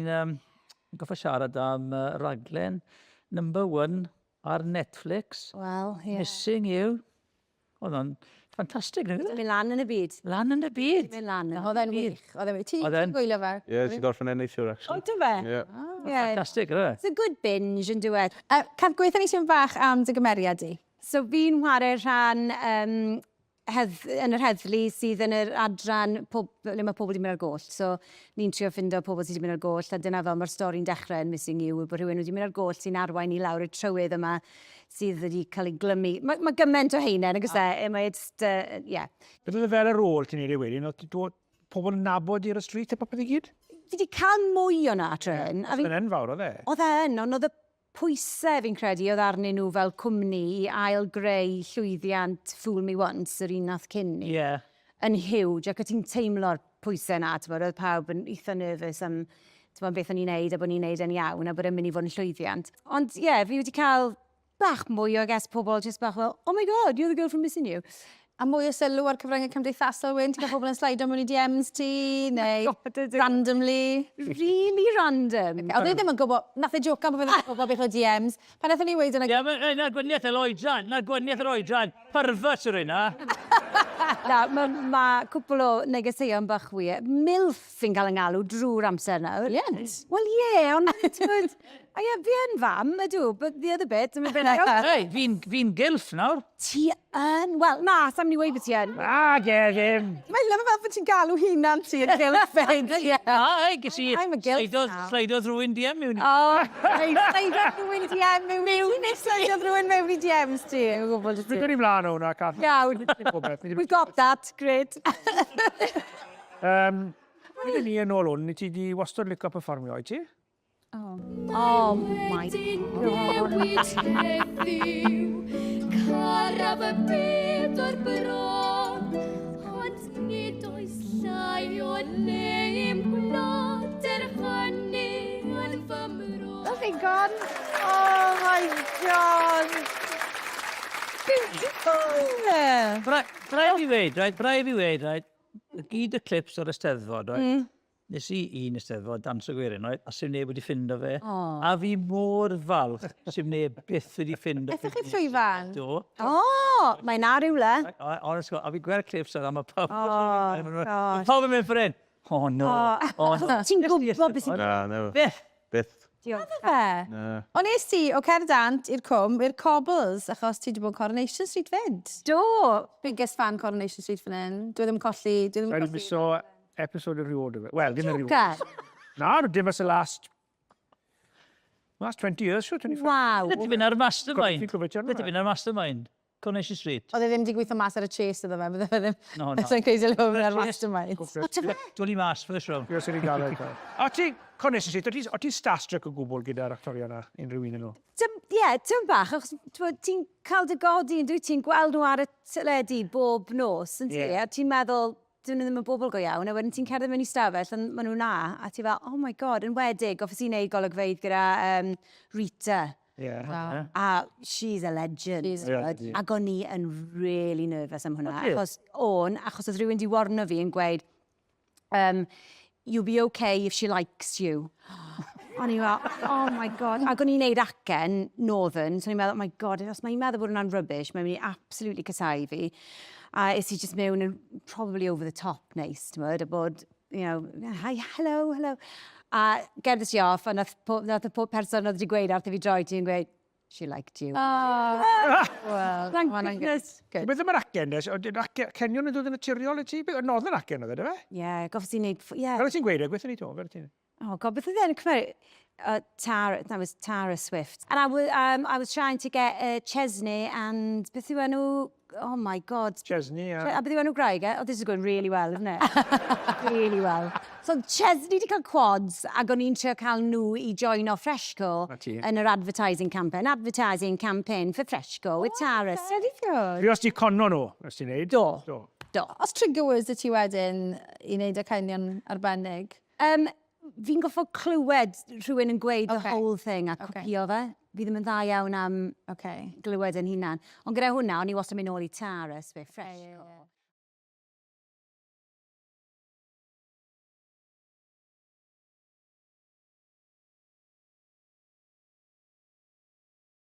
ni'n um, goffa siarad am uh, raglen number one ar Netflix. Wel, ie. Yeah. Missing You. Oedd o'n ffantastig, nag Mynd lan yn y byd. Lan yn y byd. Mynd lan. Oedd e'n wych. Oedd e'n wych. Ti'n gwylio fe? Ie, yeah, ti'n gorffen e neithiwr, actually. O, do fe? Ie. Yeah. Yeah. Ffantastig, yna. It's a good binge, yn dweud. Uh, Cath, gweithio ni sy'n bach am dy gymeriad di. So fi'n chwarae rhan um, hedd, yn yr heddlu sydd yn yr adran pob, le mae pobl wedi mynd ar goll. So ni'n trio ffindo pobl sydd wedi mynd ar goll, a dyna fel mae'r stori'n dechrau yn Missing You, yw bod rhywun wedi mynd ar goll sy'n arwain i lawr y trywydd yma sydd wedi cael ei glymu. Mae, mae gymaint o heine, nag oes e? Mae just, yeah. Beth oedd e fel y rôl ti'n neud e wedyn? Oedd dod pobl yn nabod i'r street a popeth i gyd? Fi wedi cael mwy o na tro hyn. Oedd e'n enfawr, oedd e? Oedd e yn, ond oedd y pwysau fi'n credu oedd arnyn nhw fel cwmni i ail-greu llwyddiant Fool Me Once, yr un nath cyn ni, yeah. yn huge, ac o ti'n teimlo'r pwysau na, ti'n oedd pawb yn eitha nervous am ti'n beth o'n i'n neud a bod ni'n neud e'n iawn a bod e'n mynd i fod yn llwyddiant. Ond ie, yeah, fi wedi cael bach mwy o, I guess, pobl just bach fel, oh my god, you're the girl from Missing You. A mwy o sylw ar cyfryngau cymdeithasol wedyn? Ti'n cael pobl yn slido mewn i DMs ti, neu God, randomly? Really random. Okay. Oedd e ddim yn gwybod, nath e jocan bod fe ddim yn gwybod beth oedd DMs. Pan nathon ni weud yna... Ie, na gwaniaeth yr oedran, na gwaniaeth yr oedran. Pervert yw'r un na. Na, mae ma cwpl o negeseuon bach wir. Milf fi'n cael yng ngalw drwy'r amser nawr. Brilliant. Wel ie, yeah, ond ti'n gwybod, a ie, fi yn fam, ydw, but the other bit, I'm a bit like... Hey, fi'n fi gilf nawr. Ti yn? Wel, na, sa'm mynd i weud bod ti yn. Na, ge, ddim. Mae'n lyfo fel bod ti'n galw hunan ti yn gilf 'fyd. Ie. A, ei, ges i... I'm a gilf now. Sleidodd rhywun DM mewn. O, reit, sleidodd rhywun DM mewn. Mewn. Sleidodd rhywun mewn i DMs ti. Yn gwybod ti. Dwi'n ni mlaen o hwnna, Cath. Iawn. We've got that, great. Um, Wedyn ni yn ôl hwn, ti di wastad licio perfformio, wyt ti? Oh, oh my God. Caraf y byd o'r bron, ond nid oes llai o le i'm gwlad er hynny yn fy mro. That's it gone. Oh my God. Beautiful. Bra, bra i fi weid, right, bra i fi weid, right, gyd y clips o'r Eisteddfod, right, Nes i un Eisteddfod, Dawnsio Gwerin, right, a sy'm neb wedi ffindo fe. Oh. A fi mor falch sy'm neb byth wedi ffindo. Aethoch chi'r llwyfan? Do. O, mae 'na rywle. Honest to God, a fi gweld clips o'n am y pawb. Oh, gosh. Pawb yn mynd for hyn. Oh no. Oh, no. Ti'n gwybod beth sy'n... Na, never. Byth. Byth. Diolch. Fe? Na. Ond es ti o Cerddant i'r cwm, i'r Cobbles, achos ti wedi bod yn Coronation Street fyd. Do. Biggest fan Coronation Street fan hyn. Dwi ddim yn colli, dwi ddim yn Rhaid i colli. miso episode y rhywod o fe. Wel, dim y rhywod. Joker. Na, dim as y last... Last 20 years, sure, 25. Waw. Beth i fynd ar Mastermind? Fi'n clywed ti arno Beth i fe. fynd ar Mastermind? Coronation Street. Oedd e ddim wedi gweithio mas ar y chase iddo fe, bydde fe ddim. No, no. Sa'n credu dyle fod ar Mastermind. O, ta fe? Dod i mas first round. Gwrs i'n gael ei A ti, Coronation Street, o ti starstruck o gwbl gyda'r actorion na, unrhyw un yn nhw? Ie, tym bach, achos ti'n cael dy godi yn dwyt ti'n gweld nhw ar y teledu bob nos, yn ti? Ie. A ti'n meddwl, dyn nhw ddim yn bobl go iawn, a wedyn ti'n cerdded mewn i stafell, a maen nhw na, a ti fel, oh my god, yn wedig, goffes i wneud golygfeydd gyda um, Rita. Yeah. Wow. A she's a legend. She's Yeah, good. ydi. Ac o'n i yn really nervous am hwnna. Odi? Achos o'n, achos oedd rhywun di warno fi yn gweud, you'll be okay if she likes you. O'n i fel, oh my god. Ac o'n i'n neud acen Northern, so o'n i'n meddwl, oh my god, os mae'n meddwl bod hwnna'n rubbish, mae'n mynd i absolutely casau fi. A es i just mewn yn probably over the top neis, ti'n gwbod, a bod, you know, hi, hello, hello. A gerddes i off, a nath, po, nath y po person oedd wedi gweud wrtho fi droi ti yn gweud, she liked you. Oh, well, Thank ma' hwnna'n goodness. Good. Beth am yr acen, nes? Oedd yr acenion yn dod yn naturiol i ti? Beth- Northern acen oedd e, dy fe? Ie, yeah, goffes i wneud, ie. Fel wyt ti'n gweud e, gweithio ni to, fel ti'n... Oh God, beth oedd e'n cymryd? Tara, that was Tara Swift. And I was, I was trying to get Chesney and beth yw enw, oh my God. Chesney, a... A beth yw enw Graig, eh? Oh, this is going really well, isn't it? really well. So Chesney di cael quads ac o'n i'n trio cael nhw i joino Freshco Na ti. yn yr advertising campaign. Advertising campaign for Freshco with Tara. Very good. Fi os ti conno nhw, os ti'n neud. Do. Do. Do. Os trigger words y ti wedyn i wneud acenion arbennig? Um, fi'n goffo clywed rhywun yn gweud the Ocê. whole thing a Ocê. copio fe. Fi ddim yn dda iawn am Okay. glywed yn hunan. Ond gyda hwnna, o'n i wastad yn mynd nôl i Tara Swift, Freshco. Ie, ie, ie.